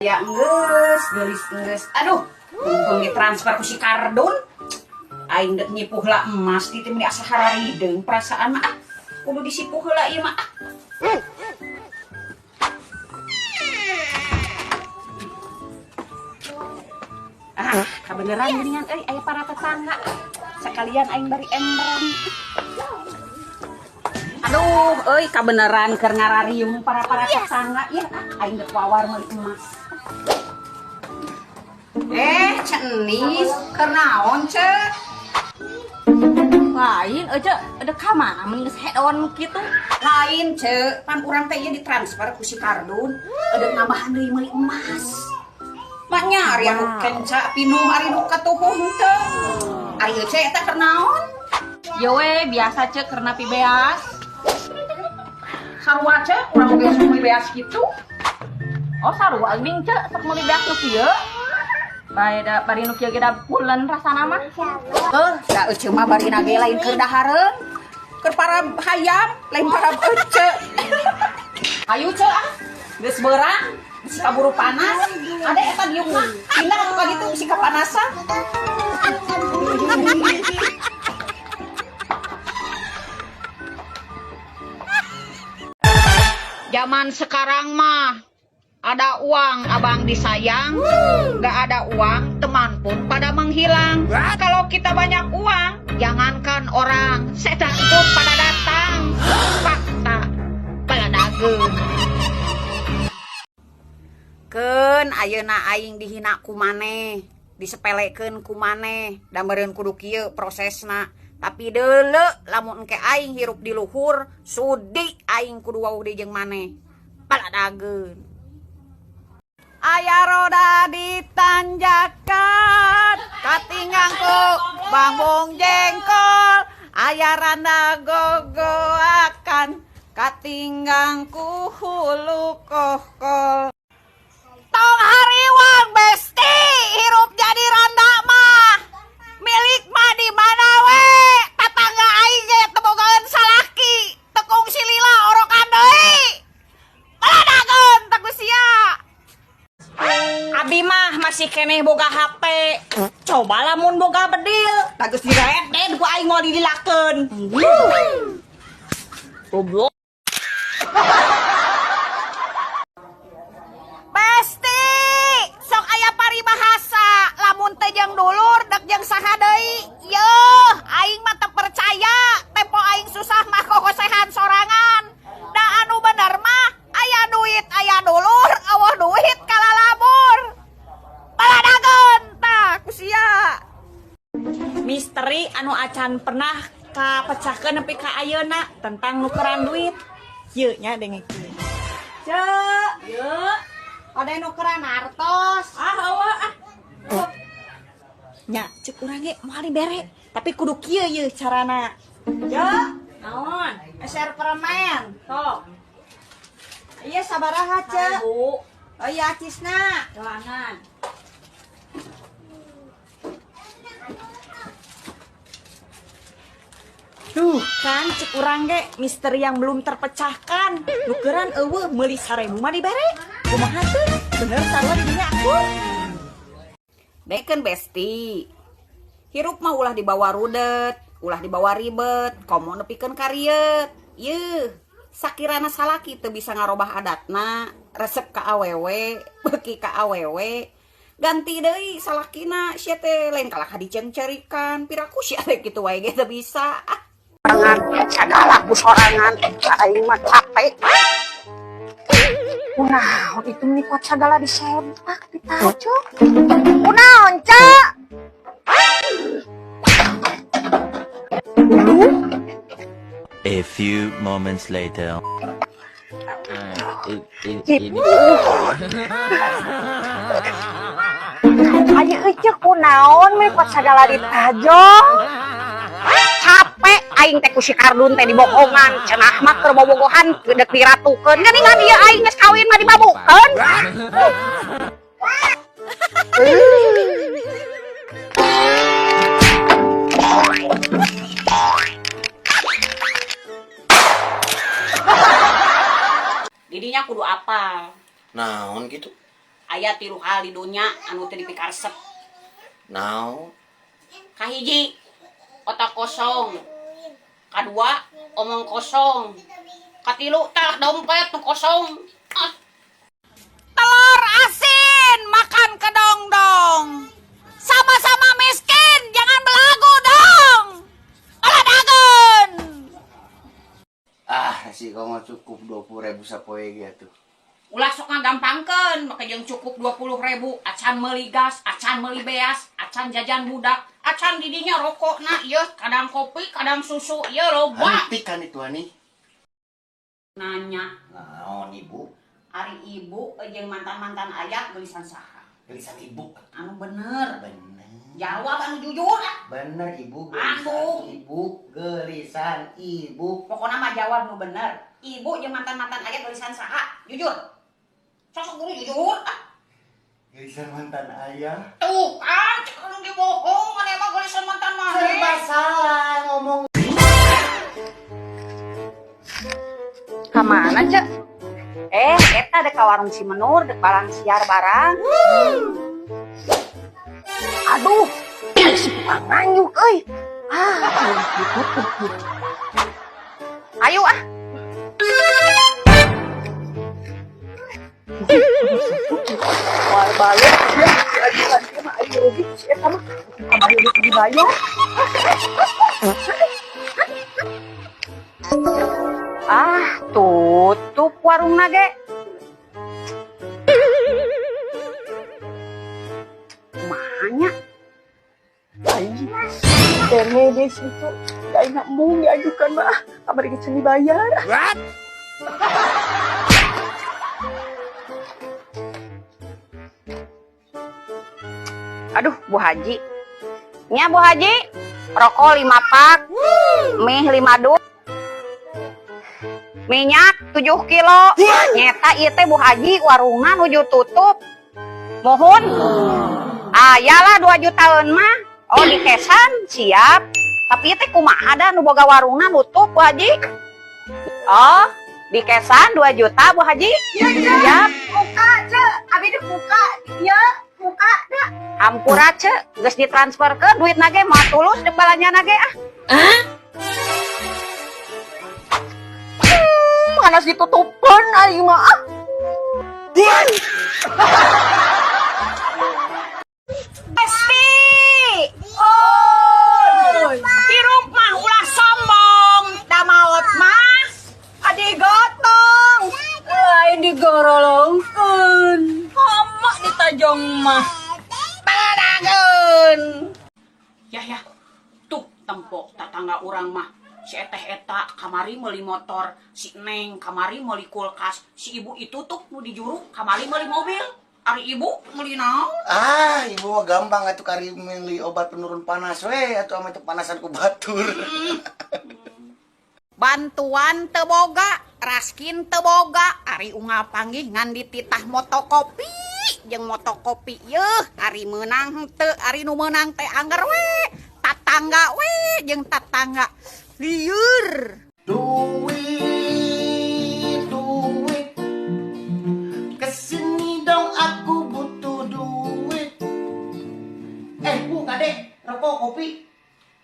Ya enggeus, geulis enggeus. Aduh, mumpung ditransfer ku si Kardun. Aing dek nyipuh lah emas di teh asa hararideung perasaan mah. Ah, kudu disipuh heula ieu mah. Ah, ah kabeneran geuningan euy aya para tetangga. Sekalian aing bari emberan. Aduh, euy kabeneran keur ngarariung para-para tetangga ya. Ah, aing dek wawar meuli emas. Eh, Cenis, keur naon, Cek? Lain aja, ada ka mana mun geus head-on kitu. Lain, Cek, pan urang teh ieu ditransfer ku si Kardun, ada nambahan deui meuli emas. Mak nyari anu kenca pinuh ari nu katuhu henteu. Ari ieu Cek eta keur naon? Ya we, biasa Cek karena pibeas. Sarua Cek, urang oge sok meuli beas kitu. Oh, sarua geuning Cek, sok meuli beas nu kieu. Bae da bari nu kieu ge da pulen rasana mah. Heuh, da ece mah bari nage lain keur dahareun. Keur para hayam, lain para ece. Ayo Cek ah, geus beurang, bisi kaburu panas. Ada eta diuk mah, pindah atuh ka ditu bisi kapanasan. Zaman sekarang mah ada uang abang disayang, nggak ada uang teman pun pada menghilang. Kalau kita banyak uang, jangankan orang, setan pun pada datang. Fakta baladageun. Keun ayeuna aing dihina ku maneh, disepelekeun ku maneh, da meureun kudu kieu prosesna. Tapi deuleu lamun engke aing hirup di luhur, sudi aing kudu wawuh deui jeung maneh. Baladageun. Aya roda ditanjakan, katinggang ku bambung jengkol. Aya randa gogoakan, katinggang ku hulu kohkol. Tong hariwang besti, hirup jadi randa mah. Milik mah di mana we? Tetangga aing ge teu bogaeun salaki, teu kungsi lila orokan deui. Baladageun teh ku sia. Abi mah masih keneh boga HP. Coba lamun boga bedil, bagus direded ku aing moal didilakeun. Goblok. Besti, sok aya paribahasa, lamun teh jeung dulur dek jeung saha deui. Yeuh, aing mah teu percaya, tempo aing susah mah kokosehan sorangan. Da anu bener mah aya duit aya dulur, eueuh duit kalalabur. Baladageun tah ku sia. Misteri anu acan pernah kapecahkeun nepi ka ayeuna tentang nukeran duit. Ieu nya dengekeun. Cek, Yeuh, ada nukeran artos. Ah eueuh ah. Nya, cek urang ge moal dibere, tapi kudu kieu ieu carana. Cek, Naon? eser permen. Sok. Iya sabaraha, Cek? Seribu. Oh iya acisna. Doangan. Duh, kan cek urang ge misteri yang belum terpecahkan. Nukeran eueuh meuli 1000 mah dibere. Kumaha teu? Bener sarua di dinya aku. Beken besti. Hirup mah ulah dibawa rudet, ulah dibawa ribet, komo nepikeun karieut. Yeuh, sakirana salaki teu bisa ngarobah adatna, resep ka awewe, beuki ka awewe. Ganti deui salakina sia teh lain kalah ka diceungceurikan, piraku sia teh kitu wae ge teu bisa. Ah. Sagala ku sorangan, aing mah capek. Kunaon itu meni kuat sagala disempak ditajo. Kunaon, Cak? A few moments later. Ini Ayo euy kunaon meni kuat sagala ditajo. Capek aing teh ku si Kardun teh dibohongan, cenah mah keur bobogohan dek diratukeun. Geuningan ieu aing geus kawin mah dibabukeun. Didinya kudu apal. Naon gitu? Aya tilu hal di dunya anu teu dipikaresep. Naon? Kahiji, otak kosong. Kadua, omong kosong. Katilu, tah dompet nu kosong. Ah. Telur asin makan kedongdong. Sama-sama miskin, jangan belagu dong. Oladagun. Ah, si kamu cukup 20.000 sapoe ge atuh. Ulah sok ngagampangkeun, make jeung cukup 20.000, acan meuli gas, acan meuli beas, acan jajan budak, acan didinya rokok na, ieu kadang kopi, kadang susu, ieu loba. Hentikan itu, Ani. Nanya, Naon, Ibu? Ari ibu jeung mantan-mantan ayah geulisan saha? Geulisan ibu. Anu bener. Bener. Jawab anu jujur ah. Bener, Ibu, geulisan Anu. ibu, geulisan ibu. Pokoknya mah jawab nu bener. Ibu jeung mantan-mantan ayah geulisan saha? Jujur. Sok guru jujur ah. Geulisan mantan ayah. Tuh kan, cek anu ge bohong, maneh mah geulisan mantan maneh. Serba salah ngomong. Kamana, Cek? Eh, eta dek ka warung si Menur, dek barang siar barang. Aduh, si tukang nganjuk euy. Ah, ditutup. Ayo ah. Wal balik ya, ajukan ieu mah ayo rugi si eta mah. Kamari geus dibayar. Ah, tutup warung ge. Kumanya? Kene deh situ. Gak enak mung diajukan mah. Kamari geus dibayar. What? Aduh, Bu Haji. Nya Bu Haji, rokok 5 pak, mie 5 dus, minyak 7 kilo. Nyeta ieu teh Bu Haji warungna nuju tutup. Mohon. Ayalah 2 jutaan mah. Oh, dikesan siap. Tapi ieu teh kumaha da nu boga warungna nutup Bu Haji? Oh, dikesan 2 juta Bu Haji. Siap. Buka, Cek. Abi dibuka. Ya, buka dah. Hampura ce, geus ditransfer ke duit nage mah tulus dek balanja nage ah. Mana ditutupan aing mah. Ah. Pasti. Oh. Hirup mah ulah sombong, da maot mah Adigotong. Lain digorolongkeun. Homa ditajong mah. Baladageun. Ya ya, tuh tempok tatangga urang mah. Si eteh eta kamari meuli motor, si neng kamari meuli kulkas, si ibu itu tuh nu dijuru kamari meuli mobil. Ari ibu meuli naon? Ah, ibu mah gampang atuh kari meuli obat penurun panas we atuh ame teu panasan ku batur. Bantuan teu boga, raskin teu boga, ari unggal panggih ngan dititah motokopi jeung motokopi yeuh, ari meunang henteu, ari nu meunang teh angger we, tatangga we jeung tatangga. Lieur. Duit, duit. Kesini dong aku butuh duit. Eh, Bu, kade, rokok, kopi.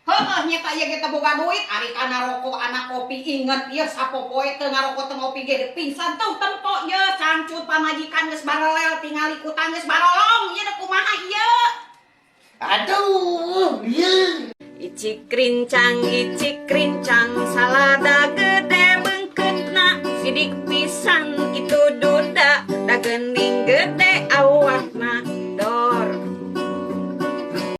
Heuh, nyeta ieu ge teu boga duit, ari kana rokok anak kopi inget ieu sapopoe teu ngarokok teu ngopi ge pingsan tuh tempo ieu cangcut pamajikan geus barelel tingali kutang geus barolong ieu dek kumaha ieu. Aduh, lieur. Icik rincang, salada.